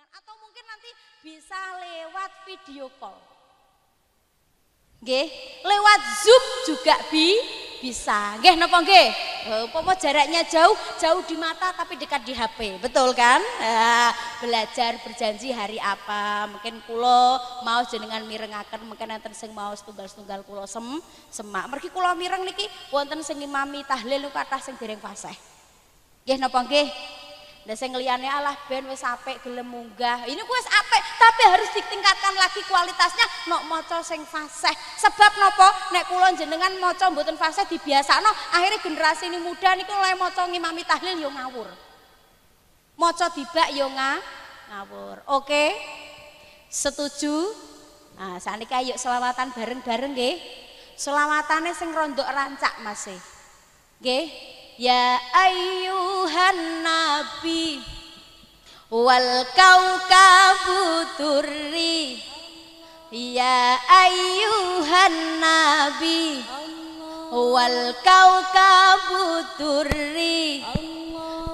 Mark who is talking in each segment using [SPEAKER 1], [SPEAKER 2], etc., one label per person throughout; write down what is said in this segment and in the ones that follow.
[SPEAKER 1] jenengan atau mungkin nanti bisa lewat video call. Nggih, lewat Zoom juga bisa. Nggih napa nggih? Umpama jaraknya jauh, jauh di mata tapi dekat di HP. Betul kan? Nah, belajar berjanji hari apa? Mungkin kula mau jenengan mirengaken, mungkin enten sing mau setunggal-setunggal kula semak. Mergi kula mireng niki wonten sing ngimami tahlil niku kathah sing dereng fasih. Nggih napa nggih? Lah sing liyane alah ben wis apik gelem munggah. Ini ku wis apik, tapi harus ditingkatkan lagi kualitasnya nok maca sing fasih. Sebab napa? Nek kula jenengan maca mboten fasih dibiasakno, akhirnya generasi ini muda niku oleh maca ngimami tahlil yo ngawur. Maca dibak yo ngawur. Oke? Setuju? Nah, sakniki ayo selawatan bareng-bareng nggih. Selawatane sing rondok rancak Mas. Nggih. Ya ayyuhan nabi wal kaukabu durri. Ya ayyuhan nabi wal kaukabu durri.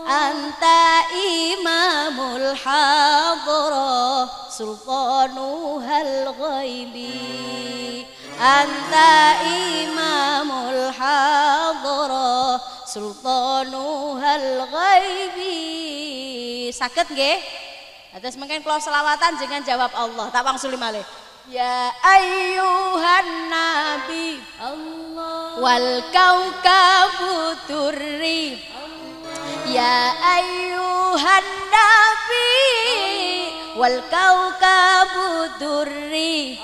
[SPEAKER 1] Anta imamul hadra sultanuhal ghaibi. Anta imamul hadra sultanuhal ghaibi. Saged nggih? Terus mungkin kalau selawatan jangan jawab Allah, tak wangsuli malih. Ya ayyuhan nabi Allah wal kaukabu durri. Ya ayyuhan nabi wal kaukabu durri.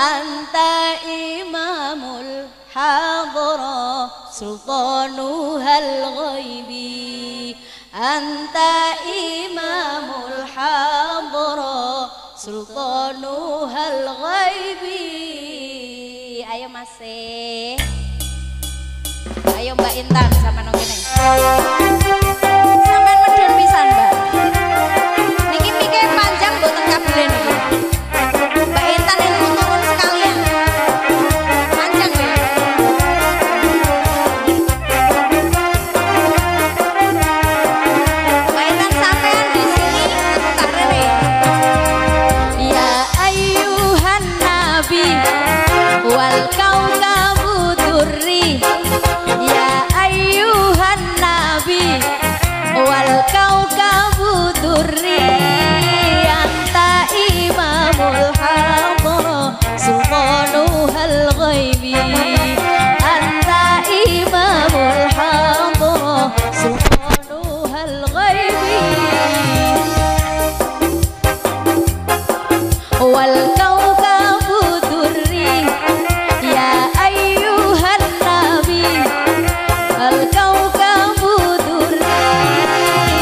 [SPEAKER 1] Anta imamul hadra sultanuhal ghaibi. Anta imamul hadra sultanuhal ghaibi. Ayo Mas. Ayo Mbak Intan sama nang kene. Sampeyan medhun pisan, Mbak. Niki mike panjang mboten kabele niki. Mbak Intan ilmu turun sekalian. Panjang ya. Mbak Intan sampean di sini aku tak rene. Ya ayyuhan nabi wal kaukabu durri. Ya ayyuhan nabi wal kaukabu durri. Anta imamul hadra sultanuhal ghaibi. Anta imamul hadra sultanuhal ghaibi. Wal kaukabu durri. Ya ayyuhan nabi al kaukabu durri.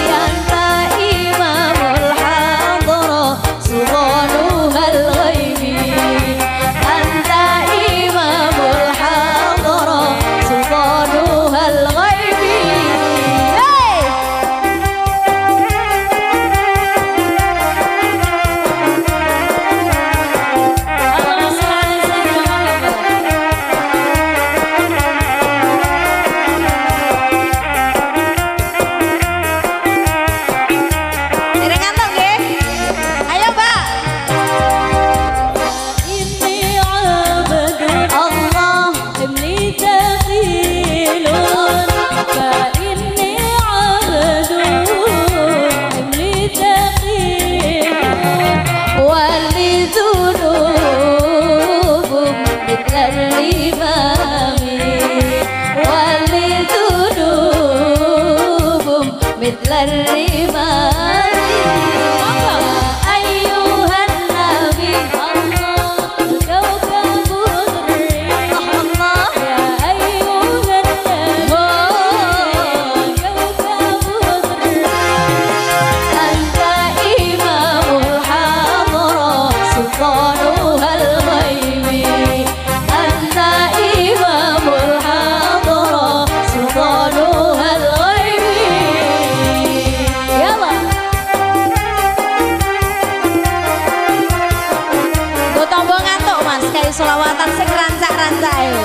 [SPEAKER 1] Anta imamul hadra sultanuhal ghaibi. Anta imamul hadra sultanuhal ghaibi. Hey!
[SPEAKER 2] Allahumma sholli ala sayyidina Muhammad.
[SPEAKER 1] Dereng ngantuk nggih? Ayo, Mbak.
[SPEAKER 2] Inni abdun
[SPEAKER 1] Allah
[SPEAKER 2] himli thaqilun. Fa inni abdun himli thaqilun.
[SPEAKER 1] ولذنوب مثل الرمام. ولذنوب مثل الرمام. أيها النبي
[SPEAKER 2] Allah al-kawkabu durri.
[SPEAKER 1] الله
[SPEAKER 2] Ya ayyuhan nabi al-kawkabu durri.
[SPEAKER 1] أنت إمام الحضرة سلطانها الغيب. أنت إمام الحضرة سلطانها الغيب. يلا Gue tombo ngantuk Mas, kayak selawatan sing rancak-rancake.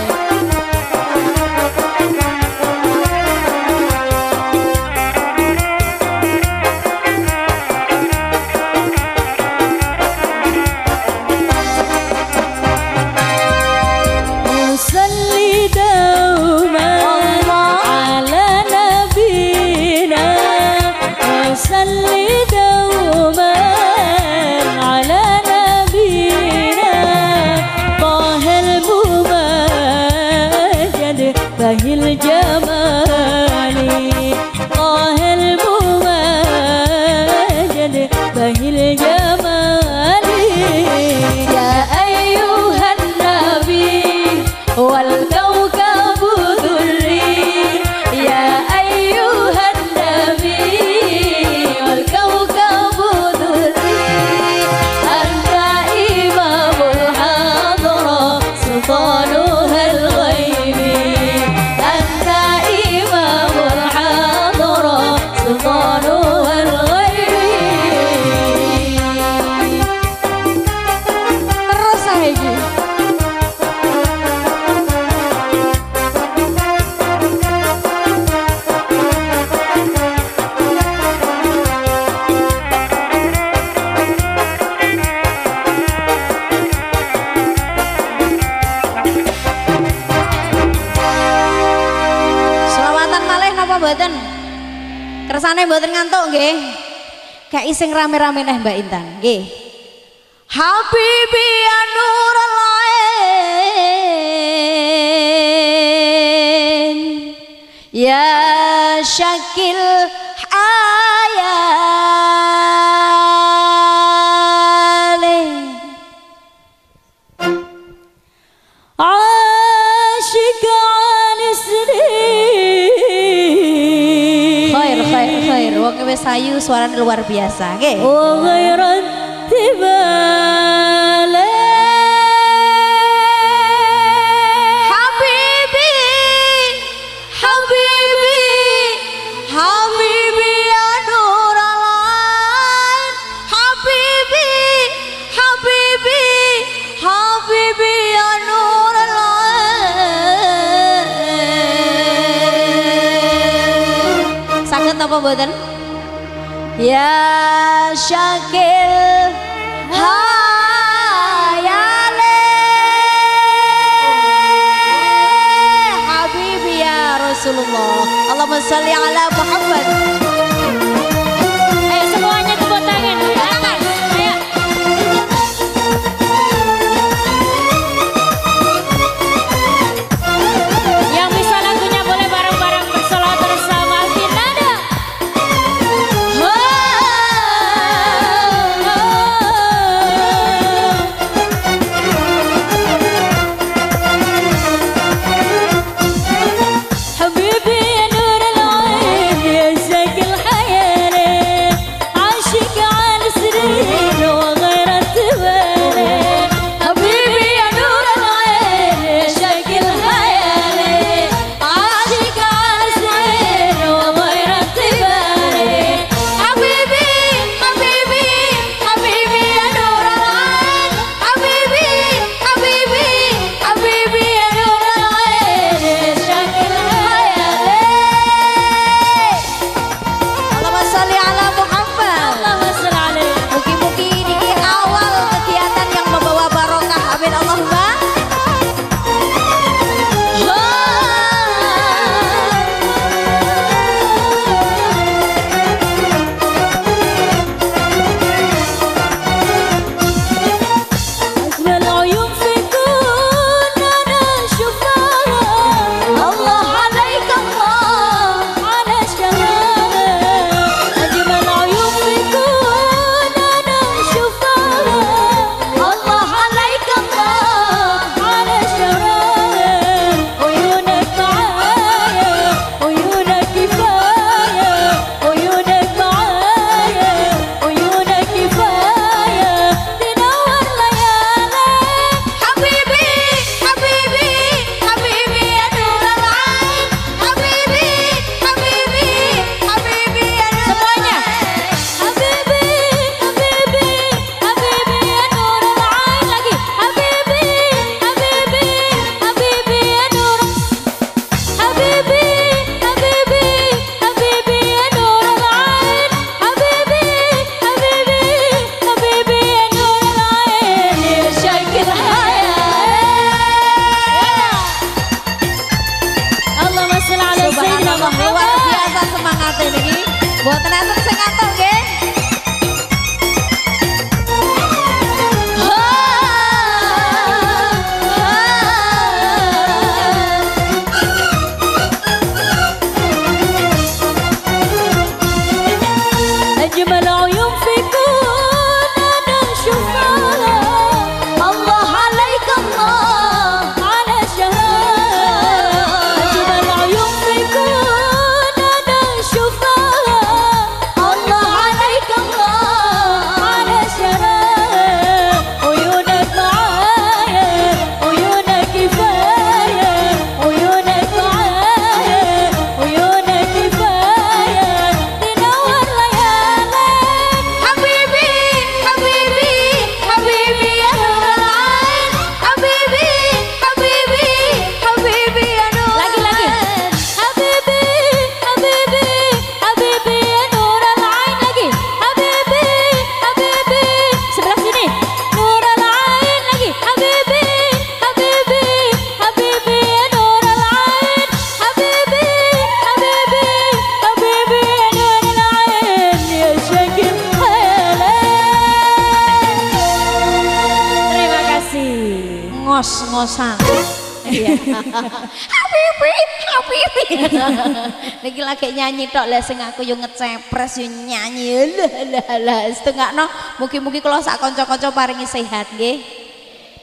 [SPEAKER 1] Tenane mboten ngantuk nggih. Kayak sing rame-rame neh Mbak Intan nggih. Habibi ya nurul ain, ya syakil hayale,
[SPEAKER 2] asyik al
[SPEAKER 1] khair khair khair. Wong wis ayu suarane luar biasa nggih. Habibi habibi habibi ya nurul ain, habibi habibi habibi ya nurul ain. Saged napa mboten? Ya syakil hayale, habibi ya Rasulullah. Allahumma sholli ala Muhammad.
[SPEAKER 2] Ayo semuanya tepuk tangan. Ayo. Yang bisa lagunya boleh bareng-bareng bersolawat bersama Alvinada. حبيبي يا نور العين، يا شكل حيالي، عاشق على سرير وغير تبالي. حبيبي يا نور العين، يا شكل حيالي، عاشق على سرير وغير تبالي.
[SPEAKER 1] حبيبي حبيبي حبيبي يا نور العين، حبيبي حبيبي حبيبي يا نور العين،
[SPEAKER 2] يا شكل حيالي.
[SPEAKER 1] Allahumma sholli ala Muhammad.
[SPEAKER 2] اللهم صل عليه.
[SPEAKER 1] Mugi-mugi niki awal kegiatan yang membawa barokah. Amin Allahumma.
[SPEAKER 2] أجمل عيون في كون أنا أشوفها،
[SPEAKER 1] Allah alaik Allah.
[SPEAKER 2] على شبابها. أجمل عيون في كون أنا أشوفها،
[SPEAKER 1] Allah alaik Allah.
[SPEAKER 2] على شبابها. عيونك معايا، عيونك كفاية، عيونك معايا، عيونك كفاية، تنور ليالي.
[SPEAKER 1] حبيبي حبيبي حبيبي يا نور العين، حبيبي حبيبي حبيبي يا نور
[SPEAKER 2] Semuanya.
[SPEAKER 1] العين.
[SPEAKER 2] حبيبي حبيبي حبيبي يا نور العين lagi. حبيبي حبيبي حبيبي يا نور، حبيبي حبيبي حبيبي يا نور العين، حبيبي حبيبي حبيبي يا نور العين، يا شكل حيالي. اللهم صل على سيدنا
[SPEAKER 1] Subhanallah, luar
[SPEAKER 2] محمد.
[SPEAKER 1] biasa semangatnya niki. Mboten enten sing ngantuk nggih.
[SPEAKER 2] أجمل عيون في كون أنا أشوفها،
[SPEAKER 1] Allah alaik Allah.
[SPEAKER 2] على شهرها. أجمل عيون في كون أنا أشوفها،
[SPEAKER 1] Allah alaik Allah.
[SPEAKER 2] على شهرها. عيونك معايا، عيونك كفاية، عيونك معايا، عيونك كفاية، تنور ليالي.
[SPEAKER 1] حبيبي Ngos-ngosan. Iya. Habibi, habibi. Niki lagi nyanyi tok lah sing aku yo ngecepres yo nyanyi. Lah lah lah setengahno mugi-mugi kula sak kanca-kanca paringi sehat nggih.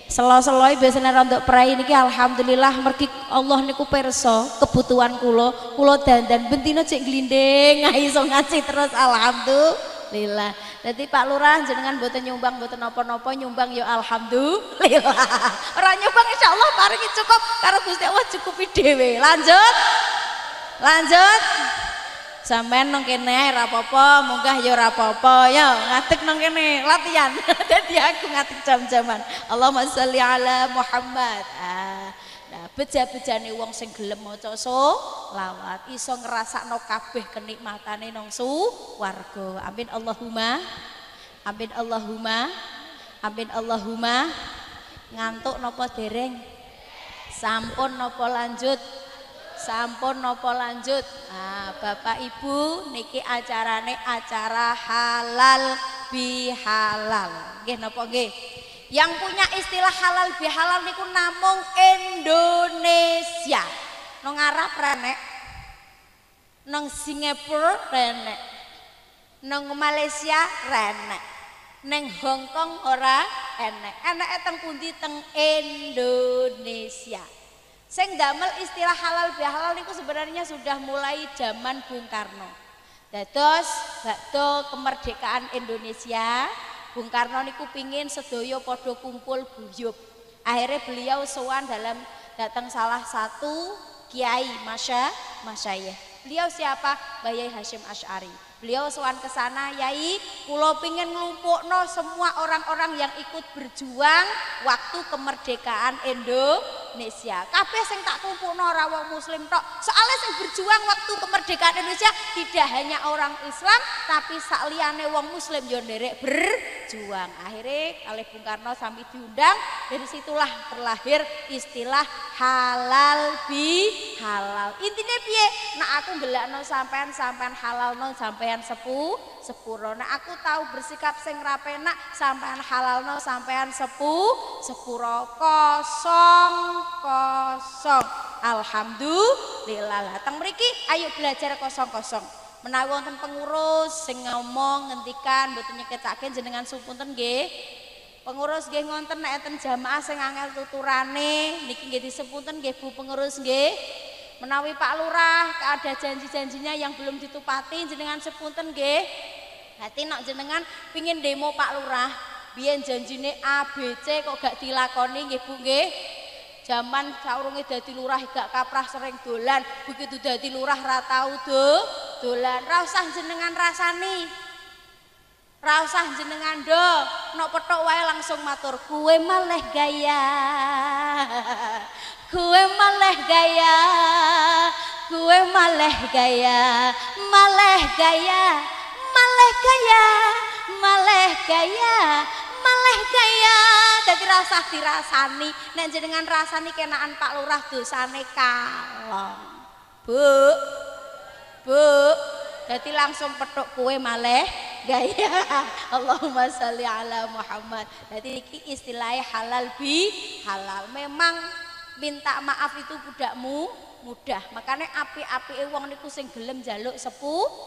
[SPEAKER 1] Selo-seloi biasanya rontok prei niki alhamdulillah mergi Allah niku pirsa kebutuhan kula, kula dandan bentino cek glinding iso ngaji terus alhamdulillah. Dadi Pak Lurah jenengan mboten nyumbang mboten napa-napa, nyumbang ya alhamdulillah. Ora nyumbang insyaallah paringi cukup karo Gusti Allah cukupi dhewe. Lanjut. Lanjut. Sampeyan nang kene ora apa-apa, munggah ya ora apa-apa. Ya ngadeg nang kene latihan. Dadi aku ngadeg jam-jaman. Allahumma sholli ala Muhammad. Nah, beja-bejane wong sing gelem maca sholawat iso ngrasakno kabeh kenikmatane nang swarga. Amin Allahumma. Amin Allahumma. Amin Allahumma. Ngantuk napa dereng? Sampun napa lanjut? Sampun napa lanjut? Ah, Bapak Ibu niki acarane acara halal bihalal. Nggih napa nggih? Yang punya istilah halal bihalal niku namung Indonesia. Nang Arab renek, nang Singapura renek, nang Malaysia renek, nang Hong Kong ora enek. Eneke teng pundi? Teng Indonesia. Sing damel istilah halal bihalal niku sebenarnya sudah mulai zaman Bung Karno. Dados bakdo kemerdekaan Indonesia, Bung Karno niku pingin sedaya padha kumpul guyub. Akhirnya beliau sowan dalam datang salah satu kiai masyayikh. Beliau siapa? Mbah Yai Hasyim Asy'ari. Beliau sowan ke sana, "Yai, kula pingin nglumpukno semua orang-orang yang ikut berjuang waktu kemerdekaan Indonesia. Kabeh sing tak kumpulno ora wong muslim tok. Soalnya sing berjuang waktu kemerdekaan Indonesia tidak hanya orang Islam, tapi sakliyane wong muslim yo nderek berjuang." Akhirnya kalih Bung Karno sampai diundang, dari situlah terlahir istilah halal bihalal. Intine piye? Nek aku nggelakno sampean, sampean halalno sampean sepuro. Nek aku tahu bersikap sing ra penak, sampean halalno sampean sepuro. Kosong kosong. Alhamdulillah. Teng mriki ayo belajar kosong-kosong. Menawi wonten pengurus sing ngomong ngendikan mboten nyekecake jenengan supunten nggih. Pengurus nggih ngonten nek enten jamaah sing angel tuturane niki nggih disepunten nggih Bu pengurus nggih. Menawi Pak Lurah ada janji-janjinya yang belum ditupati jenengan sepunten nggih. Hati nak jenengan pingin demo Pak Lurah, biyen janjine A B C kok gak dilakoni nggih Bu nggih. Zaman saurunge dadi lurah gak kaprah sering dolan, begitu dadi lurah ra tau dolan. Ra usah jenengan rasani. Ra usah jenengan do, nok petok wae langsung matur, "Kowe maleh gaya. Kowe maleh gaya. Kowe maleh gaya. Maleh gaya. Maleh gaya. Maleh gaya. Maleh gaya." Dadi ra usah dirasani. Nek jenengan rasani kenaan Pak Lurah dosane kalong. Bu. Bu. Dadi langsung petuk kowe maleh gaya. Allahumma sholli ala Muhammad. Dadi iki istilahnya halal bi halal. Memang minta maaf itu budakmu mudah. Makanya api-apike wong niku sing gelem njaluk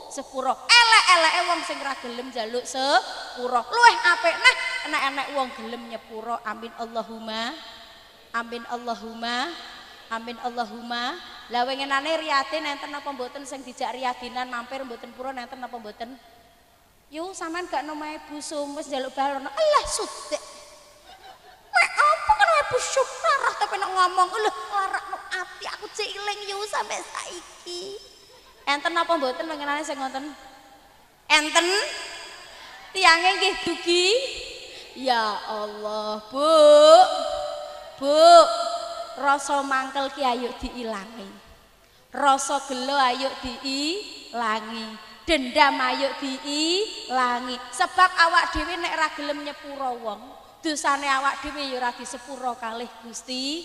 [SPEAKER 1] sepuro. Elek-eleke wong sing ra gelem njaluk sepuro. Luwih apik neh enek-enek wong gelem nyepuro. Amin Allahumma. Amin Allahumma. Amin Allahumma. Lah wengenane riyadin enten napa mboten sing dijak riyadinan mampir mboten purun enten napa mboten? Yu sampean gak nomahe Bu Sum wis njaluk balon. Alah sudek. Mek apa kan Bu Sum larah tapi nek ngomong lho larakno ati aku ciling yu sampe saiki. Enten napa mboten wengenane sing ngoten? Enten? Tiange nggih dugi. Ya Allah, Bu. Bu, rasa mangkel ki ayo diilangi. Rasa gelo ayo diilangi. Dendam ayo diilangi. Sebab awak dhewe nek ra gelem nyepuro wong, dosane awak dhewe ya ora disepuro kalih Gusti.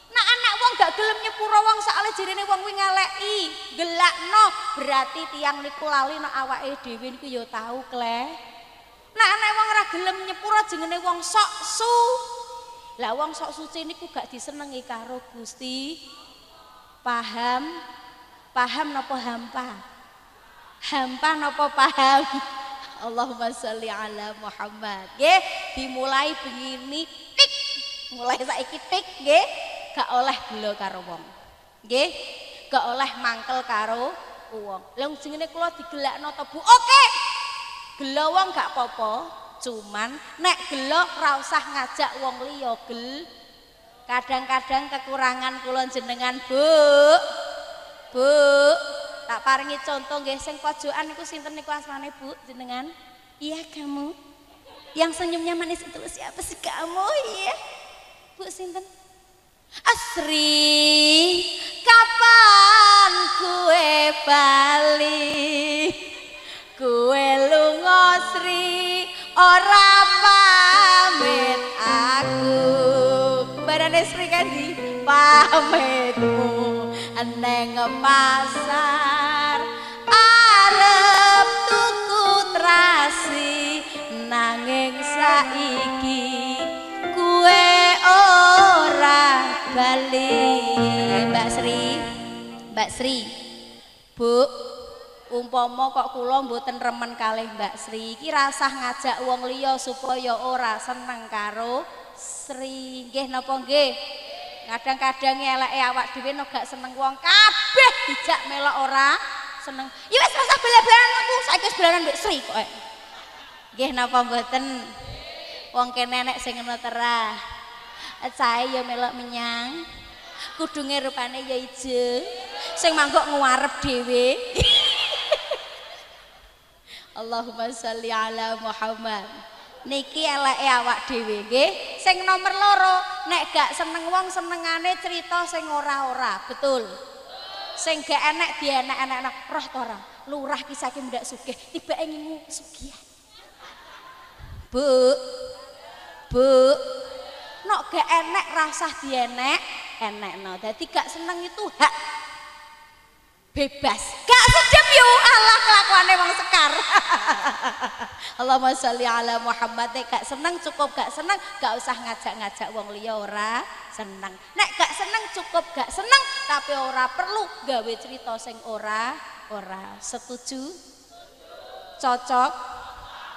[SPEAKER 1] Nek anak wong gak gelem nyepuro wong soalé jarene wong kuwi ngeleki, gelakno, berarti tiyang niku lali nek awake dhewe niku ya tau kleh. Nek anak wong ora gelem nyepuro jenenge wong sok su. Lah wong sok suci niku gak disenengi karo Gusti. Paham? Paham napa hampa? Hampa napa paham? Allahumma sholli ala Muhammad. Nggih, dimulai begini tik. Mulai saiki tik nggih, gak oleh gelo karo wong. Nggih, gak oleh mangkel karo wong. Lah jenenge kula digelakno to Bu. Oke. Gelo wong gak apa-apa, cuman nek gelo ora usah ngajak wong liya gel. Kadang-kadang kekurangan kula jenengan, Bu. Bu, tak paringi contoh nggih sing pojokan niku sinten niku asmane Bu jenengan? Iya kamu. Yang senyumnya manis itu siapa sih kamu? Iya. Bu sinten? Asri, kapan kue bali? Kue lunga Sri, ora pamit aku. Barane Sri kandi pamitmu neng pasar arep tuku trasi nanging saiki kue ora bali. Mbak Sri, Mbak Sri, Bu, umpama kok kula mboten remen kalih Mbak Sri iki rasah ngajak wong liya supaya ora seneng karo Sri. Nggih napa nggih? Kadang-kadang eleke awak dhewe no gak seneng wong kabeh dijak melok ora seneng. Ya wis rasah bela-belaan aku saiki wis belanan mbek Sri kok. Nggih napa mboten? Wong kene nek sing ngono terah. Cahe ya melok menyang. Kudunge rupane ya ijo. Sing manggok nguarep dhewe. Allahumma sholli ala Muhammad. Niki eleke awak dhewe nggih. Sing nomor loro, nek gak seneng wong senengane cerita sing ora-ora, betul. Sing gak enek dienek-enekno, roh ta ora? Lurah ki saiki mendhak sugih, tibake ngingu sugihan. Bu. Bu. Nek gak enek rasah dienek, enekno. Dadi gak seneng itu hak bebas. Gak sedep yo Allah kelakuane wong Sekar. Allahumma sholli ala Muhammad. Nek gak seneng cukup gak seneng, gak usah ngajak-ngajak wong liya ora seneng. Nek gak seneng cukup gak seneng, tapi ora perlu gawe cerita sing ora ora. Setuju? Cocok?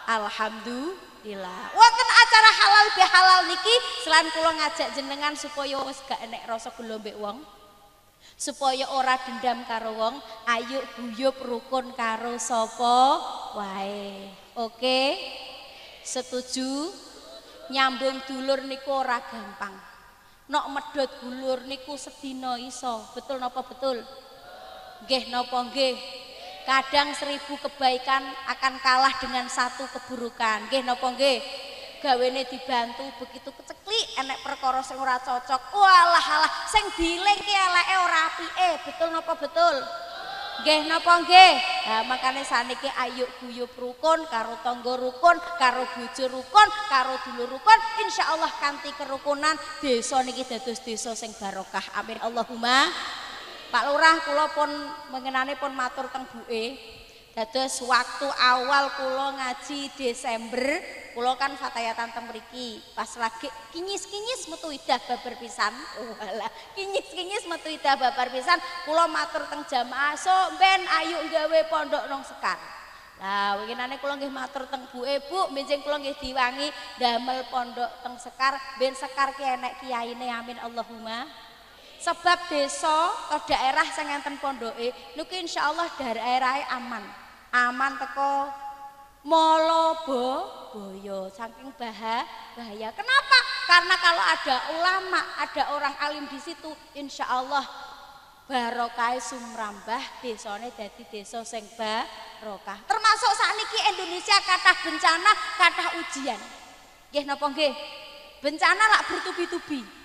[SPEAKER 1] Alhamdulillah. Wonten acara halal bihalal niki selain kula ngajak jenengan supaya wis gak enek rasa gelo mbek wong, supaya ora dendam karo wong, ayo guyub rukun karo sapa wae. Oke? Setuju? Nyambung dulur niku ora gampang. Nok medhot dulur niku sedina iso. Betul napa betul? Nggih napa nggih? Kadang 1000 kebaikan akan kalah dengan 1 keburukan. Nggih napa nggih? Gawene dibantu begitu keceklik enek perkara sing ora cocok. Walah alah sing dilingke eleke ora apike. Betul napa betul? Nggih napa nggih? Lah makane saniki ayo guyub rukun karo tangga rukun, karo bojo rukun, karo dulur rukun. Insyaallah kanthi kerukunan desa niki dados desa sing barokah. Amin Allahumma. Pak Lurah kula pun mengenane pun matur teng buke. Dados waktu awal kula ngaji Desember, kula kan fatayatan teng mriki. Pas lagi kinyis-kinyis metu idah babar pisan. Walah, kinyis-kinyis metu idah babar pisan, kula matur teng jamaah, "Sok ben ayo gawe pondok nang Sekar." Lah winginane kula nggih matur teng buke, Bu, benjing kula nggih diwangi damel pondok teng Sekar, ben Sekar ki enek kiyaine. Amin Allahumma. Sebab desa atau daerah sing enten pondoke niku insyaallah daerahe aman. Aman teko Moloboyo saking bahaya. Kenapa? Karena kalau ada ulama, ada orang alim di situ, insyaallah barokah sumrambah desane dadi desa sing barokah. Termasuk sakniki Indonesia kathah bencana, kathah ujian. Nggih napa nggih? Bencana lak bertubi-tubi.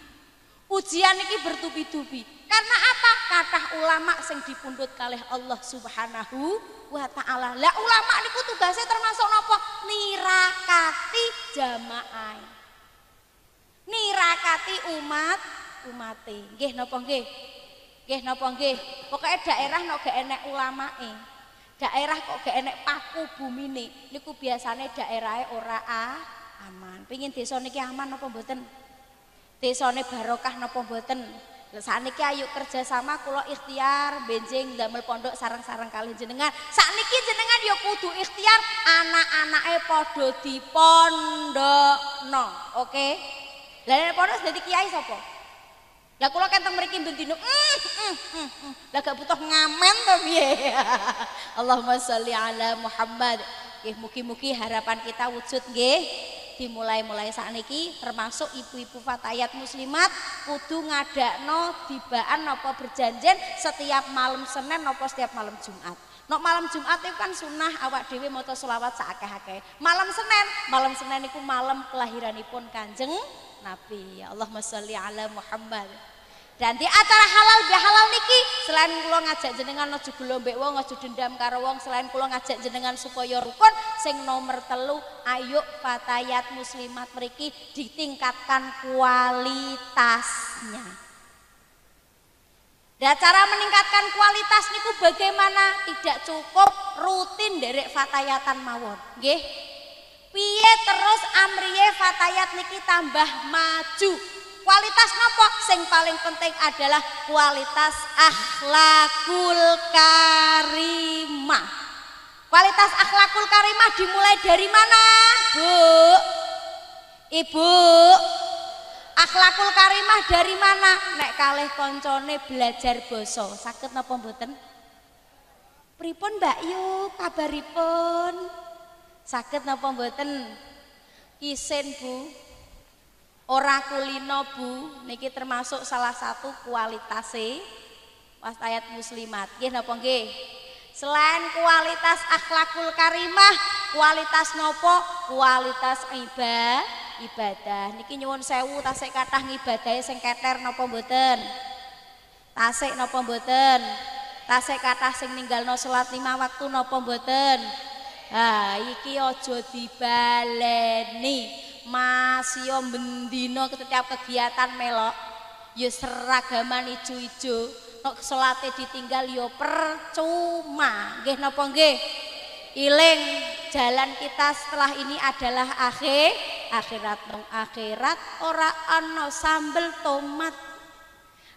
[SPEAKER 1] Ujian iki bertubi-tubi. Karena apa? Kathah ulama sing dipundhut kalih Allah Subhanahu wa taala. Lah ulama niku tugasnya termasuk napa? Nirakati jamaah. Nirakati umat umate. Nggih napa nggih? Nggih napa nggih? Pokoke daerah nek gak enek ulamake, daerah kok gak enek paku bumine, niku biasane daerahe ora aman. Pingin desa niki aman napa mboten? Desane barokah napa mboten? Lah sakniki ayo kerja sama kula ikhtiar benjing ndamel pondok sareng-sareng kalih jenengan. Sakniki jenengan ya kudu ikhtiar anak-anake padha dipondokno. Oke. Lah nek pondok dadi kiai sapa? Lah kula kan teng mriki ben dino. Lah gak butuh ngamen to piye? Allahumma sholli ala Muhammad. Nggih mugi-mugi harapan kita wujud nggih. Dimulai-mulai sakniki termasuk ibu-ibu fatayat muslimat kudu ngadakno dibaan napa berjanjen setiap malam Senin napa setiap malam Jumat. Nok malam Jumat itu kan sunah awak dhewe maca selawat saakeh-akeh. Malam Senin iku malam kelahiranipun Kanjeng Nabi. Ya Allahumma sholli ala Muhammad. Dan di acara halal bihalal niki selain kula ngajak jenengan aja gula mbek wong, aja dendam karo wong, selain kula ngajak jenengan supaya rukun, sing nomor 3 ayo fatayat muslimat mriki ditingkatkan kualitasnya. Dan cara meningkatkan kualitas niku bagaimana? Tidak cukup rutin derek fatayatan mawon, nggih. Piye terus amriye fatayat niki tambah maju. Kualitas nopo? Sing paling penting adalah kualitas akhlakul karimah. Kualitas akhlakul karimah dimulai dari mana, Bu? Ibu, akhlakul karimah dari mana? Nek kalih koncone belajar basa, saged napa mboten? Pripun Mbak Yu kabaripun? Saged napa mboten? Isin, Bu. Ora kulino, Bu, niki termasuk salah satu kualitase fatayat muslimat. Nggih napa nggih? Selain kualitas akhlakul karimah, kualitas nopo? Kualitas ibadah. Niki nyuwun sewu tasik kathah ngibadahe sing keter napa mboten? Tasik napa mboten? Tasik kathah sing ninggalno salat 5 waktu napa mboten? Ha iki aja dibaleni. Mas yo bendina setiap kegiatan melok ya seragaman ijo-ijo, nek salate ditinggal yo percuma. Nggih napa nggih? Iling jalan kita setelah ini adalah akhirat. Nong akhirat ora ana sambel tomat,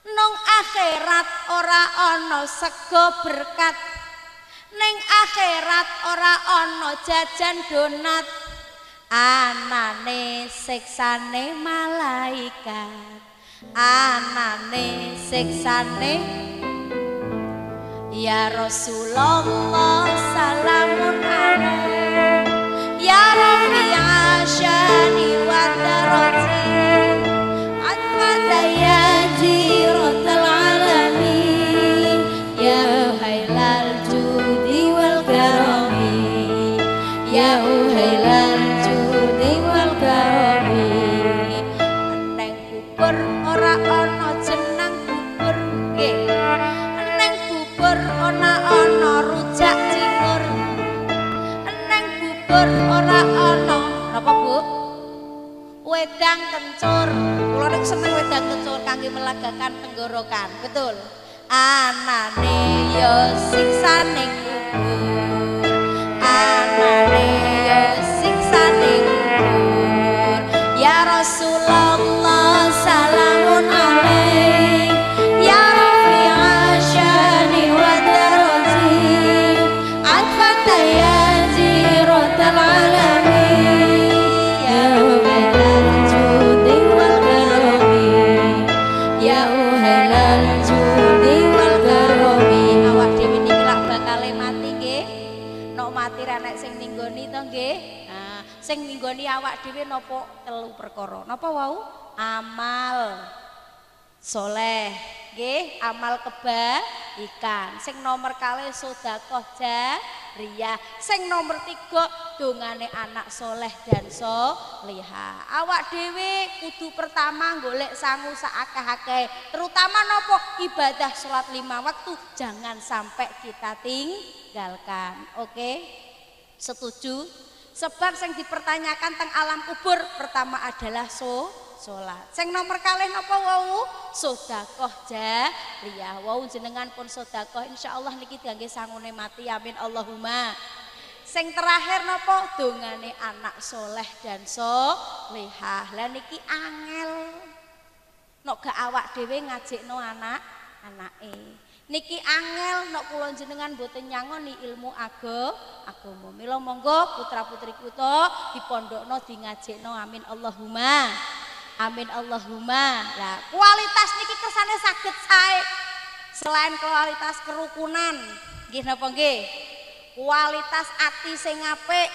[SPEAKER 1] nong akhirat ora ana sego berkat, ning akhirat ora ana jajan donat. Anane siksane malaikat, anane siksane ya Rasulullah salamun alaik, ya Rabbi asyani wa darati atmata ya jiratal alamin, ya hailal judi wal karami, ya hailal karami. Neng bubur ora ana jenang bubur nggih. Neng bubur ora ana rujak cingur. Neng bubur ora ana napa, Bu? Wedang kencur. Kula niku seneng wedang kencur kangge melagakan tenggorokan. Betul. Anane ya siksane kubur. Anane ya siksane kubur. Ya Rasulullah salamun alaik, ya Rabbi asyani wa darati atfata ya jiratal alamin, ya uhailal judi wal karami, ya uhailal judi wal karami. Awak dhewe niki lak bakale mati nggih. Nek mati ra nek sing ninggoni to nggih. Nah, sing ninggoni awak dhewe napa telu perkara. Napa wau? Amal soleh, nggih, amal kebaikan. Sing nomor kalih sedekah jariyah. Sing nomor 3 dongane anak soleh dan solihah. Awak dhewe kudu pertama golek sangu saakeh-akeh. Terutama napa? Ibadah salat 5 waktu jangan sampai kita tinggalkan. Oke? Setuju? Sebab sing dipertanyakan teng alam kubur pertama adalah salat. Sing nomor kalih napa wau? Sedekah jariyah. Wau jenengan pun sedekah insyaallah niki diangge sangune mati. Amin Allahumma. Sing terakhir napa? Dongane anak soleh dan solehah. Lah niki angel. Nek gak awak dhewe ngajekno anak anake. Niki angel nek kula jenengan mboten nyangoni ilmu agama. Mila monggo putra-putri kula dipondokno di ngajekno, amin Allahumma. Amin Allahumma. Lah kualitas niki kersane saged sae. Selain kualitas kerukunan, nggih napa nggih? Kualitas ati sing apik,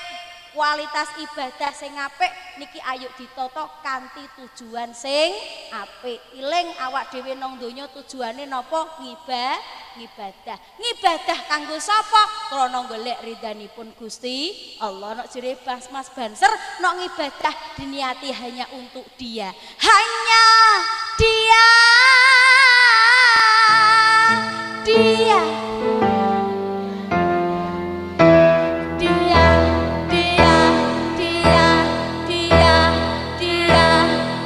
[SPEAKER 1] kualitas ibadah sing apik niki ayo ditata kanthi tujuan sing apik. Iling awak dhewe nang donya tujuane napa? Ngibadah. Ngibadah kanggo sapa? Krana golek ridhanipun Gusti Allah. Nek jere Mas Banser nek ngibadah diniati hanya untuk Dia. Hanya Dia. Dia. Dia, dia, dia, dia, dia,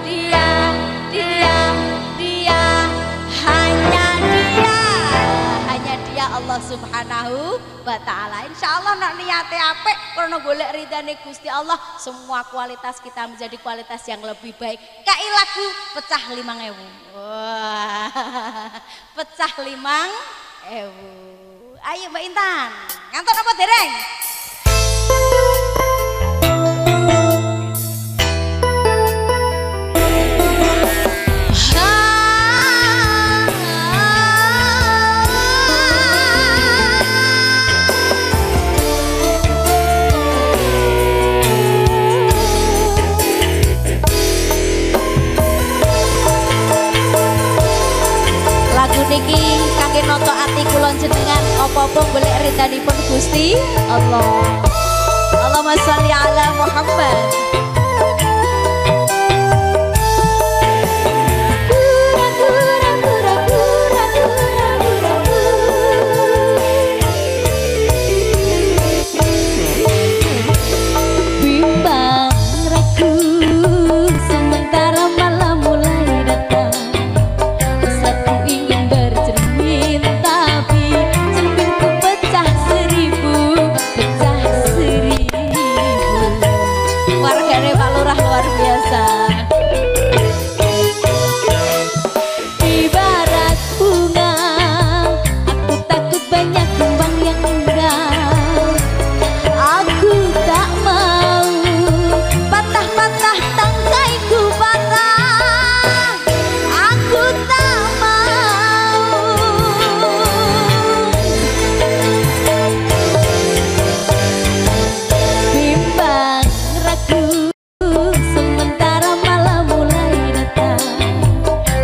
[SPEAKER 1] dia, dia, dia, hanya Dia, hanya Dia Allah Subhanahu wa Ta'ala. Insya Allah nak niate apik karena golek ridhane Gusti Allah, semua kualitas kita menjadi kualitas yang lebih baik. Kai lagu pecah 5.000. Wah, pecah 5.000. Ayo Mbak Intan, ngantuk apa dereng? Lagu niki kangge nata ati kula jenengan apa-apa golek ridhanipun Gusti Allah. Allahumma sholli ala Muhammad.
[SPEAKER 2] Bimbang ragu sementara malam mulai datang. Aku ingin bercermin tapi cerminku pecah seribu, pecah seribu.
[SPEAKER 1] Wargane Pak Lurah luar biasa.
[SPEAKER 2] Ibarat bunga, aku takut banyak kembang yang indah. Aku tak mau patah-patah tangkaiku patah. Aku tak mau. Bimbang ragu sementara malam mulai datang.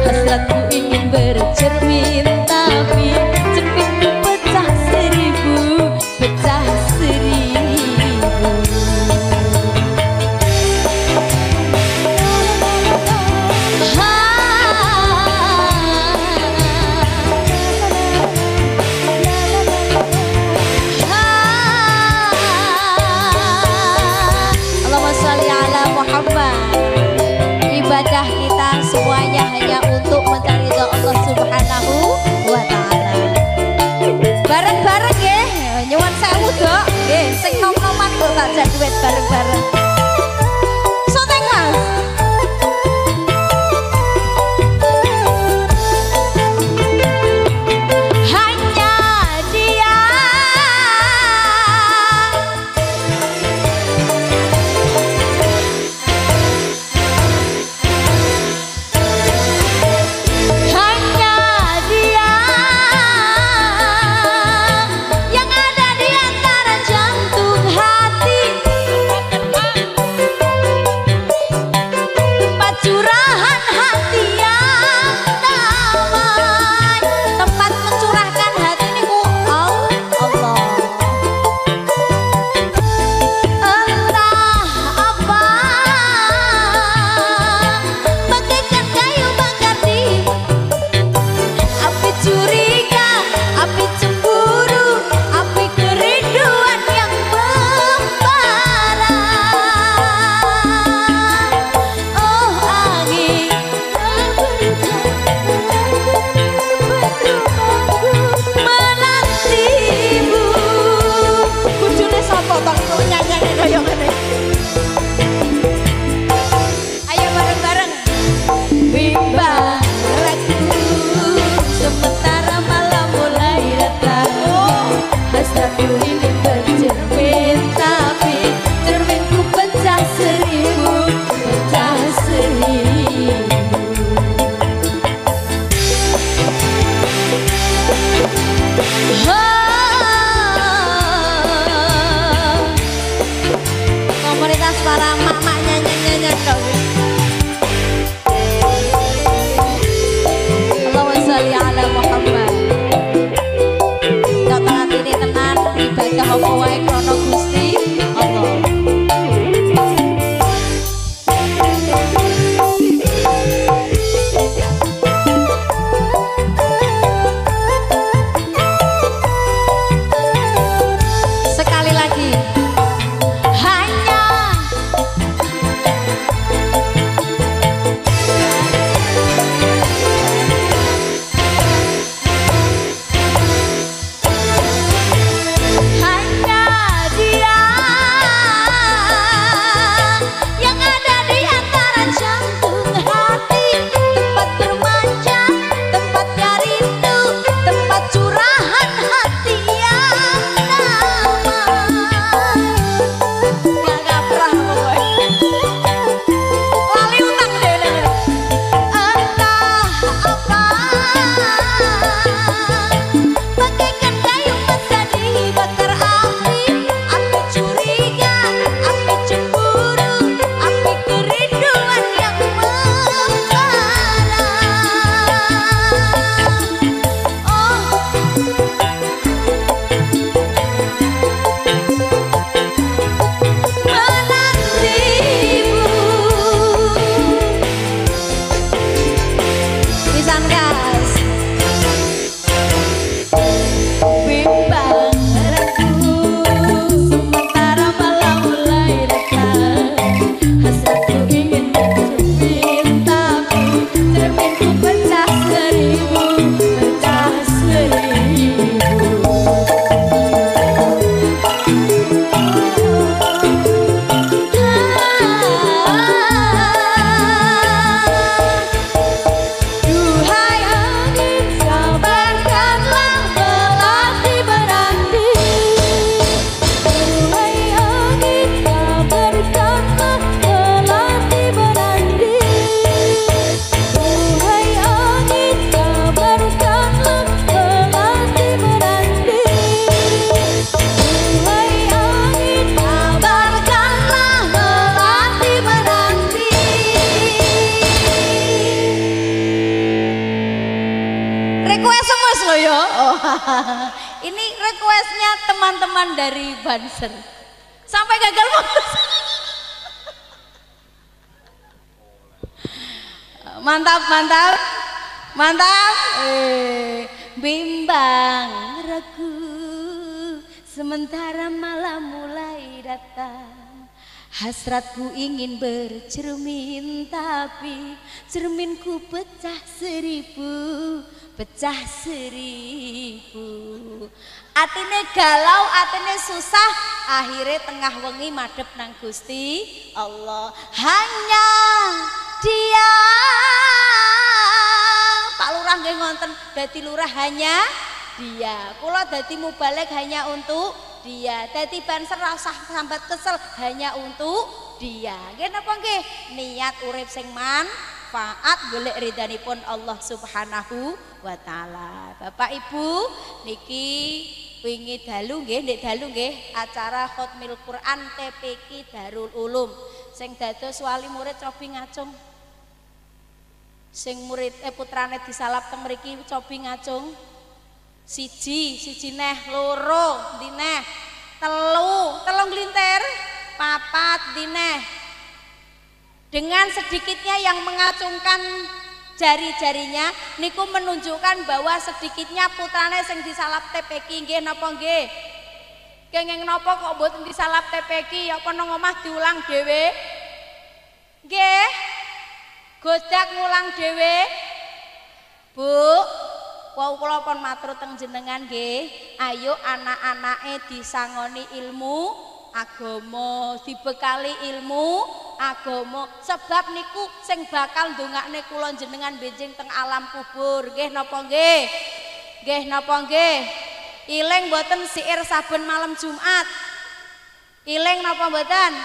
[SPEAKER 2] Hasratku ingin bercermin tapi cerminku pecah seribu, pecah seribu.
[SPEAKER 1] Allahumma sholli ala Muhammad. Ibadah kita semuanya hanya untuk mencari ridho Allah Subhanahu wa Ta'ala. Bareng-bareng nggih, nyuwun sewu dok, nggih, sing nom-noman kok tak jak duet bareng-bareng. Syuting Mas. Hanya Dia. Hanya Dia yang ada di antara jantung hati. para mak-mak nyanyi-nyanyi dong. Allahumma sholli ala Muhammad. Datang atine tenan ibadah apa wae krana Gusti Allah. Sekali lagi. Hanya Hanya dia yang ada di antara jantung hati, tempat bermanja, tempatnya rindu, tempat curahan hati yang damai. Gak kaprah pokoknya. Lali utang deh. Entah apa, bagaikan kayu basah dibakar api, api curiga, api cemburu, api kerinduan yang membara. Oh, menantimu. Pisan gas. Bimbang ragu, sementara malam mulai datang. Hasratku ingin bercermin, tapi cerminku pecah seribu, pecah seribu. Duhai angin, sabarkanlah melati menanti.
[SPEAKER 2] Duhai angin, kabarkanlah melati menanti. Duhai angin, kabarkanlah melati menanti. Duhai angin,
[SPEAKER 1] Kabarkanlah melati menanti. Request semus loh yo. Oh, ini requestnya teman-teman dari Banser. Sampai gagal fokus. Mantap, mantap, mantap. Bimbang ragu, sementara malam mulai datang. Hasratku ingin bercermin, tapi cerminku pecah seribu, pecah seribu. Atine galau, atine susah, akhirnya tengah wengi madhep nang Gusti Allah. Hanya dia. Pak Lurah nggih ngonten, dadi lurah hanya dia. Kula dadi mubalig hanya untuk dia. Dadi banser rasah sambat kesel hanya untuk dia. Nggih napa nggih? Niat urip sing manfaat golek ridhanipun Allah Subhanahu wa taala. Bapak Ibu niki wingi dalu nggih, ndek dalu nggih acara Khotmil Quran TPQ Darul Ulum. Sing dados wali murid cobi ngacung. Sing murid putrane disalap teng mriki cobi ngacung. Siji, siji neh, loro, ndi neh, telu, telung glintir, papat, ndi neh. Dengan sedikitnya yang mengacungkan jari-jarinya niku menunjukkan bahwa sedikitnya putrane sing disalap TPQ nggih napa nggih? Kenging napa kok mboten disalap TPQ? Apa nang omah diulang dhewe? Nggih. Godak ngulang dhewe. Bu, wau kula pun matur teng jenengan nggih, ayo anak-anake disangoni ilmu agama, dibekali ilmu agama, sebab niku sing bakal ndongakne kula jenengan benjing teng alam kubur. Nggih napa nggih? Nggih napa nggih? Iling mboten siir saben malam Jumat? Iling napa mboten?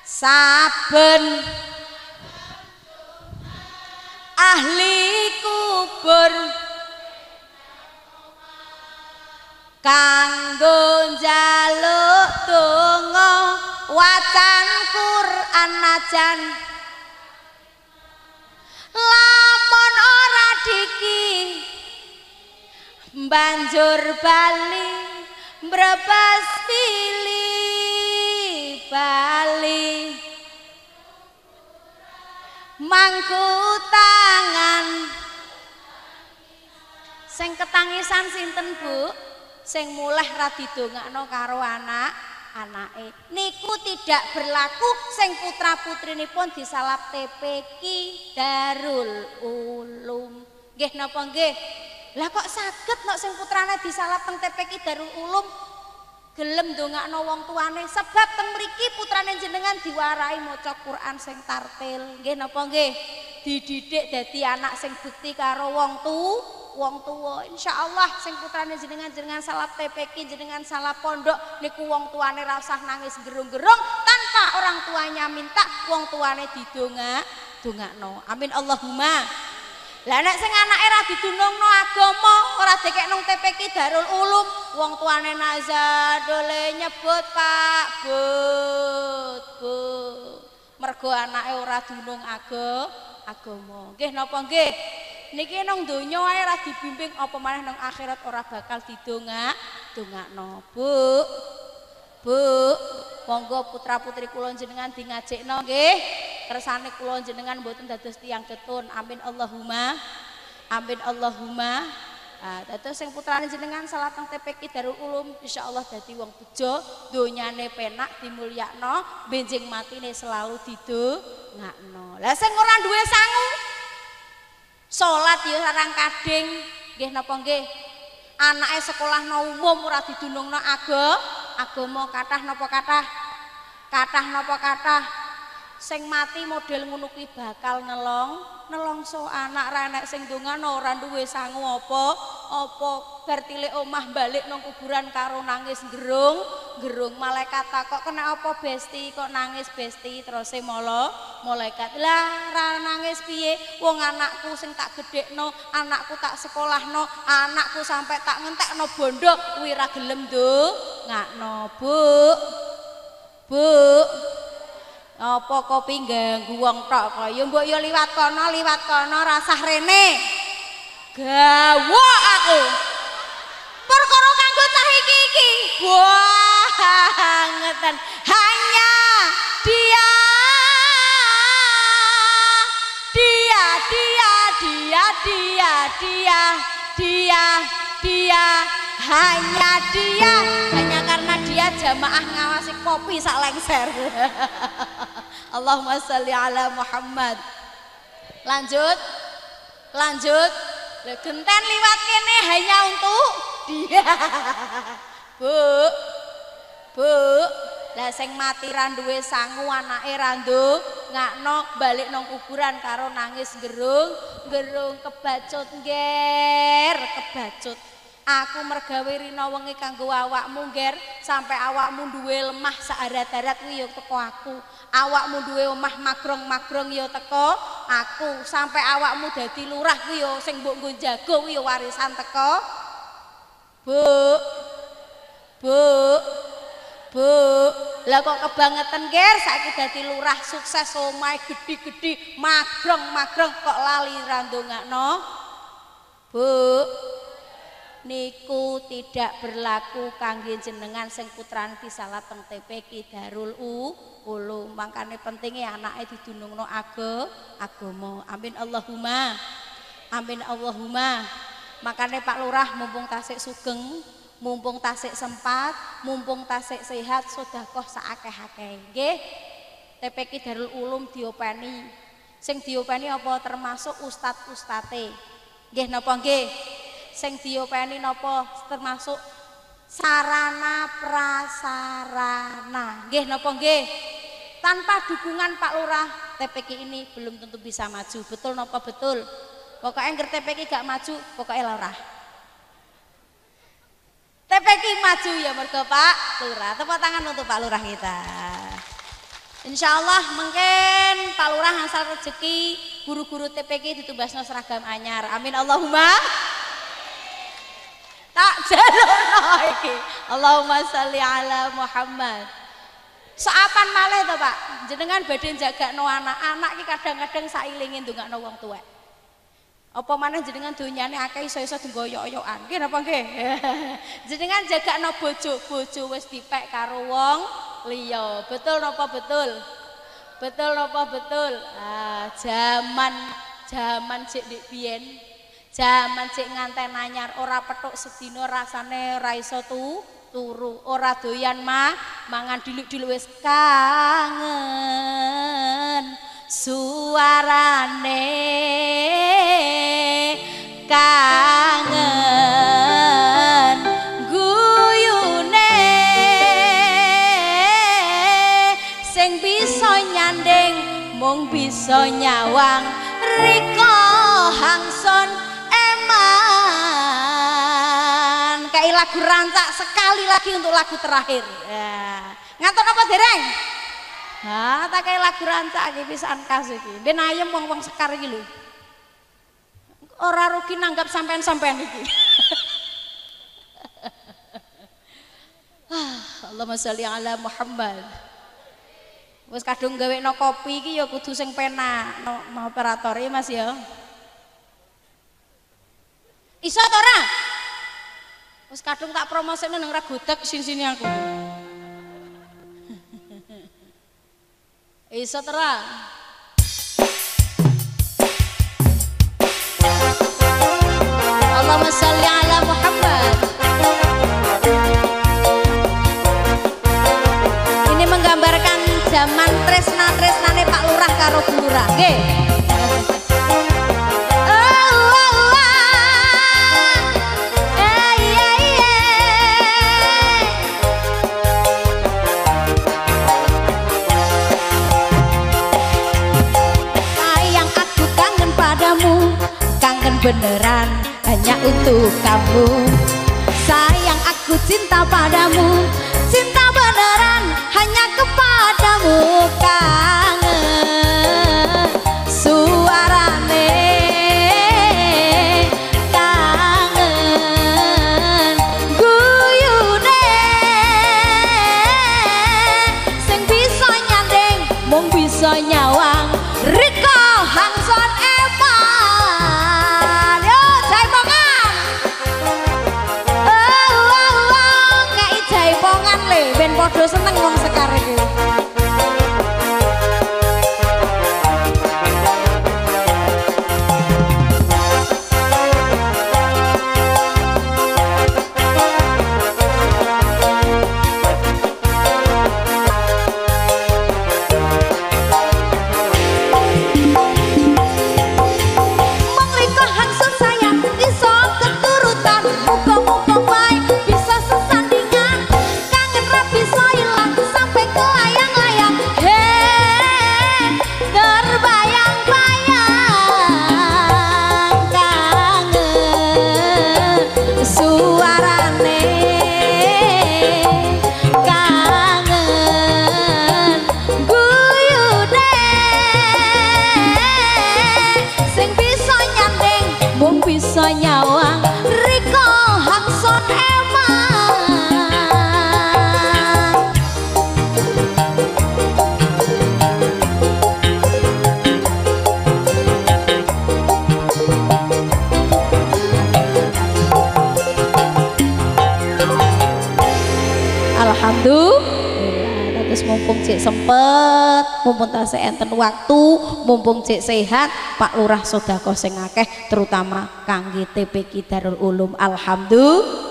[SPEAKER 1] Saben ahli kubur kanggo njaluk donga Wacan Quran najan lamun ora diki banjur bali mbrebes pilih bali mangku tangan. Sing ketangisan sinten Bu? Sing mulih ra didongakno karo anak anake. Niku tidak berlaku sing putra-putrinipun disalap TPQ Darul Ulum. Nggih napa nggih? Lah kok saged nek sing putrane disalap teng TPQ Darul Ulum gelem ndongakno wong tuane, sebab teng mriki putrane jenengan diwarai maca Quran sing tartil. Nggih napa nggih? Dididik dadi anak sing bekti karo wong tuwa. Insyaallah sing putrane jenengan salap TPQ, jenengan salap pondok niku wong tuane ra usah nangis gerung-gerung, tanpa orang tuanya minta, wong tuane didongak-dongakno. Amin Allahumma. Lah nek sing anake ra didunungno agama, ora dikek nang TPQ Darul Ulum, wong tuane nazar dole nyebut Pak But, Bu. Mergo anake ora dunung agama. Nggih napa nggih? Niki nang donya ae ora dibimbing, apa maneh nang akhirat ora bakal didongak-dongakno. Bu. Bu, monggo putra-putri kula jenengan dingajekno nggih. Kersane kula jenengan mboten dados tiyang getun. Amin Allahumma. Amin Allahumma. Nah, dados sing putrane jenengan salat teng TPQ Darul Ulum insyaallah dadi wong bejo, donyane penak dimulyakno, benjing matine selalu didongakno. Lah sing ora duwe sangu salat ya sarang kading, nggih napa nggih? Anake sekolahno umum ora didunungno agama, kathah napa kathah? Kathah napa kathah? Sing mati model ngono kuwi bakal nelongso anak ra enek sing ndongano, ora duwe sangu apa apa, bar tilik omah balik nang kuburan karo nangis gerung gerung. Malaikat takok, kena apa besti kok nangis besti? Terus molo malaikat, lah ra nangis piye wong anakku sing tak gedhekno, anakku tak sekolahno, anakku sampai tak ngentekno bondo kuwi ra gelem ndongakno. Bu, Bu, apa kopi ganggu wong tok kaya mbok ya liwat kono rasah rene. Gawok aku. Perkara kanggo cah iki iki. Bangetan. Hanya dia dia dia dia dia dia dia dia hanya dia, hanya karena dia jamaah ngawasi kopi sak lengser. Allahumma sholli ala Muhammad. Lanjut, lanjut. Genten liwat kene hanya untuk dia. Bu, Bu, lah sing mati ra duwe sangu, anake ra ndongakno, balik nang kuburan karo nangis gerung, gerung kebacut ngger, kebacut. Aku mergawe rina wengi kanggo awakmu ngger, sampai awakmu duwe lemah saarat-arat kuwi ya teko aku. Awakmu duwe omah magrong-magrong ya teko aku. Sampai awakmu dadi lurah kuwi ya sing mbok nggo jago kuwi ya warisan teko. Bu. Bu. Bu. Lah kok kebangetan ngger saiki dadi lurah sukses omahe gedhi-gedhi magrong-magrong kok lali ra ndongakno. Bu. Niku tidak berlaku kangge jenengan sing putrane disalat teng TPQ Darul Ulum. Mangkane pentinge anake didunungno agama. Amin Allahumma. Amin Allahumma. Makane Pak Lurah mumpung tasik sugeng, mumpung tasik sempat, mumpung tasik sehat, sedekah saakeh-akeh. Nggih. TPQ Darul Ulum diopeni. Sing diopeni apa termasuk ustad-ustate. Nggih napa nggih? Sing diopeni napa termasuk sarana prasarana. Nggih napa nggih? Tanpa dukungan Pak Lurah, TPQ ini belum tentu bisa maju. Betul napa betul? Pokoknya ngger TPQ gak maju, pokoknya lurah. TPQ maju ya mergo Pak Lurah. Tepuk tangan untuk Pak Lurah kita. Insya Allah mungkin Pak Lurah asal rezeki guru-guru TPQ ditumbasno seragam anyar. Amin Allahumma. Tak jalukno iki. Allahumma sholli ala Muhammad. Seapan malih to, Pak? Jenengan badhe jagakno anak-anak iki kadang-kadang sailinge ndongakno wong tuwek. Apa maneh jenengan donyane akeh iso-iso dinggoyok-oyokan. Nggih napa nggih? Jenengan jagakno bojo, bojo wis dipek karo wong liya. Betul napa betul? Betul napa betul? Ah, jaman sik ndek biyen, jaman sik nganten anyar ora petuk sedina rasane ora iso turu, ora doyan mangan diluk-diluk wis kangen suarane, kangen guyune sing bisa nyanding mung bisa nyawang Riko Hangson Eman. Kayak lagu rancak sekali lagi untuk lagu terakhir. Ya. Ngantuk apa dereng? Ha, tak kayak lagu rancak iki pisan kas iki. Ben ayem wong-wong Sekar iki lho. Ora rugi nanggap sampean-sampean iki. Allahumma sholli ala Muhammad. Wis kadung gawekno kopi iki ya kudu sing penak no, operatore Mas ya. Iso ta ora? Wis kadung tak promosikne nang ra godeg sini-sini aku. Iso ta ora? Allahumma sholli ala Muhammad. Ini menggambarkan zaman tresna-tresnane Pak Lurah karo Bu Lurah. Nggih. Sayang aku kangen padamu, kangen beneran hanya untuk kamu. Sayang aku cinta padamu, cinta beneran hanya kepadamu. Kangen suarane, kangen guyune sing bisa nyanding mung bisa nyawang Riko Hangson Eman. Yo jaipongan. Oh, oh, oh, kei jaipongan le ben padha seneng wong Sekar iki. Nyawang Riko Hangson Eman. Alhamdulillah, terus mumpung cek sempet, mumpung tasih enten waktu, mumpung cek sehat, Pak Lurah sedekah sing akeh terutama kangge TPQ Darul Ulum. Alhamdulillah.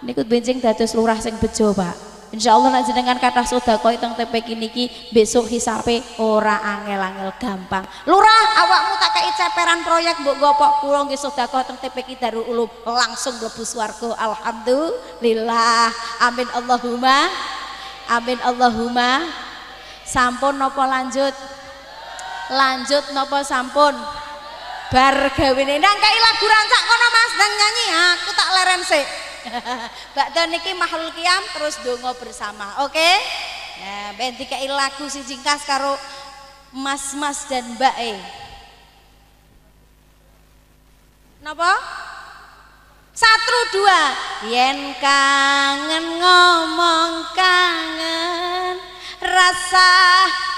[SPEAKER 1] Niku benjing dados lurah sing bejo, Pak. Insyaallah nek jenengan kathah sedekah teng TPQ niki besok hisabe ora angel-angel, gampang. Lurah, awakmu tak kei ceperan proyek mbok gopok kula nggih sedekah teng TPQ Darul Ulum langsung mlebu swarga. Alhamdulillah. Amin Allahumma. Amin Allahumma. Sampun napa lanjut? Lanjut napa sampun? Bar gawene nang kei lagu rancak kono Mas, nang nyanyi aku tak leren sik. Bakda niki mahlul qiyam terus donga bersama. Oke? Okay? Nah, ben dikei lagu siji kas karo mas-mas dan mbak-e. Napa? 1 2. Yen kangen ngomong kangen, Rasa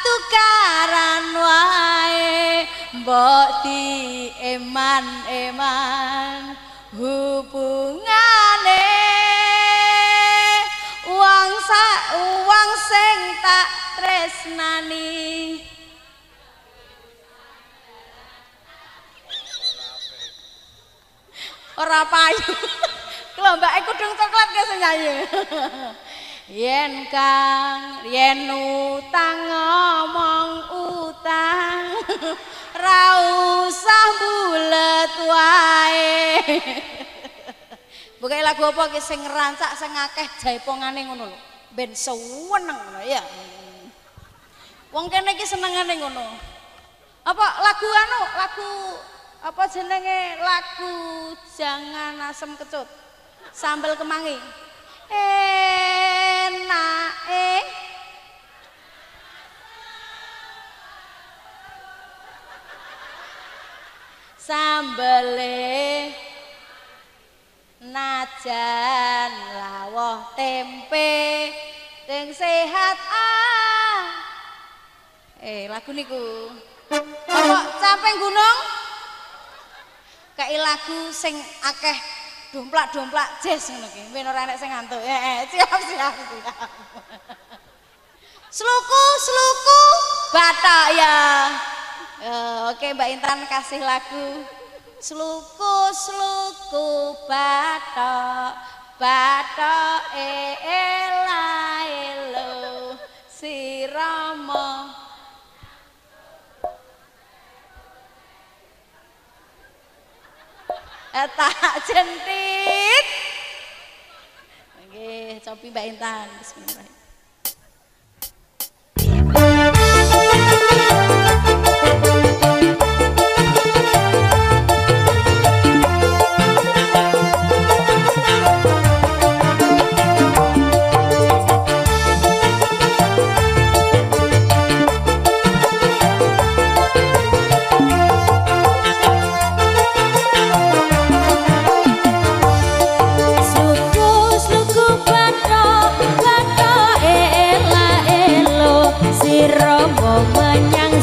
[SPEAKER 1] tukaran wae mbok di eman-eman hubungane wong wong sing tak tresnani ora payu. Kelombake kudung coklat ki sing nyanyi. Yen kang yen utang ngomong utang ra usah bulet wae. Bukae lagu apa ki sing ngrancak sing akeh jaipongane ngono lho. Ben seneng ngono ya. Wong kene iki senengane ngono. Apa lagu anu, lagu apa jenenge lagu jangan asem kecut sambel kemangi enak sambele najan lawuh tempe sing sehat ah lagu niku apa camping gunung kayak lagu sing akeh domplak-domplak jazz ngono ki ben ora enek sing ngantuk. Siap siap siap. Sluku sluku batak ya. Oke Mbak Intan kasih lagu sluku sluku batok batok ela elo sirama. Tak jentit. Oke, cobi Mbak Intan. Bismillahirrahmanirrahim.
[SPEAKER 2] Menyang